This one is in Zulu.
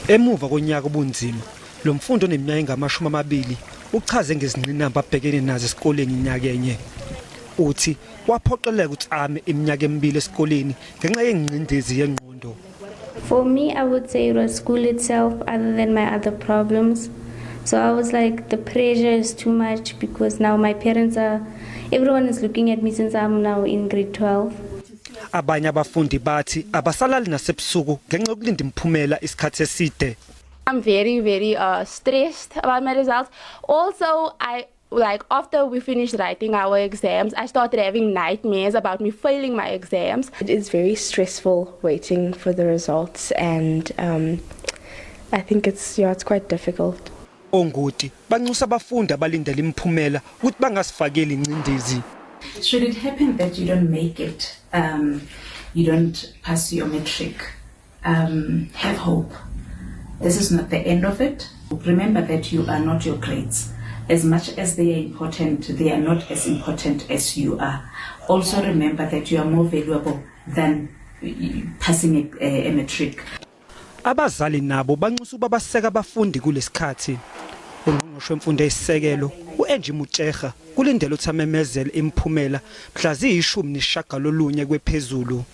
Emuva konyaka obunzima, lo mfundi oneminyaka engama-20 uchaze ngezingqinamba abhekene nazo esikoleni nyakenye. Uthi waphoqeleka ukuthi ame iminyaka emibili esikoleni ngenxa yengcindezi yengqondo. For me, I would say it was school itself, other than my other problems. So I was like, the pressure is too much because now my parents are, everyone is looking at me since I'm now in grade 12. Abanye abafundi bathi abasalali nasebusuku ngenxa yokulinda imiphumela isikhathi eside. I'm very, very stressed about my results. Also, I like after we finished writing our exams, I started having nightmares about me failing my exams. It is very stressful waiting for the results, and I think it's quite difficult. Ongoti banxusa abafundi abalindele imiphumela ukuthi bangasifakeli ingcindezi. Should it happen that you don't make it, you don't pass your matric, have hope. This is not the end of it. Remember that you are not your grades. As much as they are important, they are not as important as you are. Also remember that you are more valuable than passing a matric. Abazali nabo banxusa ukuba baseke abafundi kulesikhathi. Ungqongqoshe wemfundo eyisisekelo uAngie Motshekga kulindele ukuthi amemezele imiphumela mhla ziyi-19 kwephezulu.